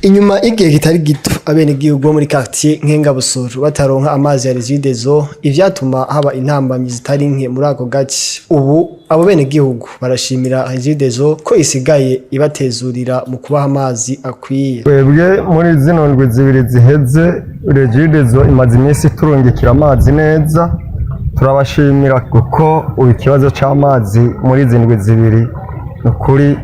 Inyuma y'igihe kitari gito abenegihugu bo muri quartier Nkengabusoro bataronka amazi ya Regideso, ivyatuma haba intambamyi zitari nke muri ako gace, ubu abo benegihugu barashimira Regideso ko isigaye ibatezurira mu kubaha amazi akwiye. Twebwe muri zino ndwi 2 ziheze, Regideso imaze iminsi iturungikira amazi neza. Turabashimira kuko ubu ikibazo c'amazi muri izi ndwi 2 ni ukuri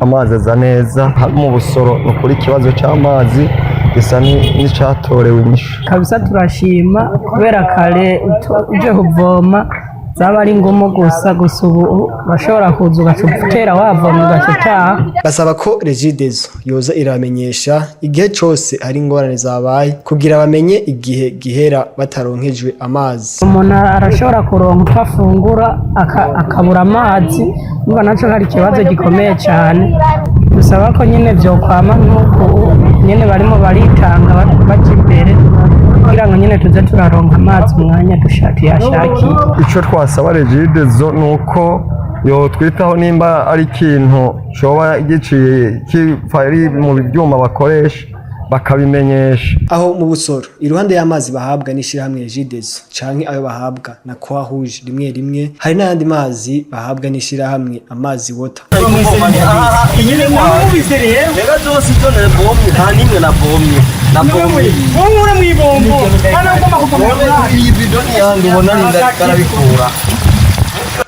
amazi aza neza. Mu Busoro ni ukuri ikibazo c'amazi gisa n'icatorewe inyishu. Kabisa turashima, kubera kare uje kuvoma zaba ari ngumu gusa. Gusa ubu bashobora kuza ugaca utera wavoma, ugaca utaha. Basaba ko Regideso yoza iramenyesha igihe cose hari ingorane zabaye kugira bamenye igihe gihera bataronkejwe amazi. Umuntu arashobora kuronka utwo afungura akabura amazi, numva naco hari ikibazo gikomeye cyane. Dusaba ko nyine vyokwama nk'uku nyine barimo baritanga baja imbere kugira ngo nyine tuze turaronka amazi umwanya tuyashakiye. Ico twasaba Regideso ni uko yotwitaho, nimba ari ikintu coba giciye kiva ari mu byuma bakoresha, bakabimenyesha. Aho mu Busoro, iruhande y'amazi bahabwa n'ishirahamwe Regideso canke ayo bahabwa na Croix Rouge rimwe rimwe, hari n'ayandi mazi bahabwa n'ishirahamwe Amazi Water. Reka zose izo nabomye, nta n'imwe navomye, navomye. Wowe mwibombo hano ugomba kuvoma. Iyi bido ni yandi ubona, ni ndarabikura.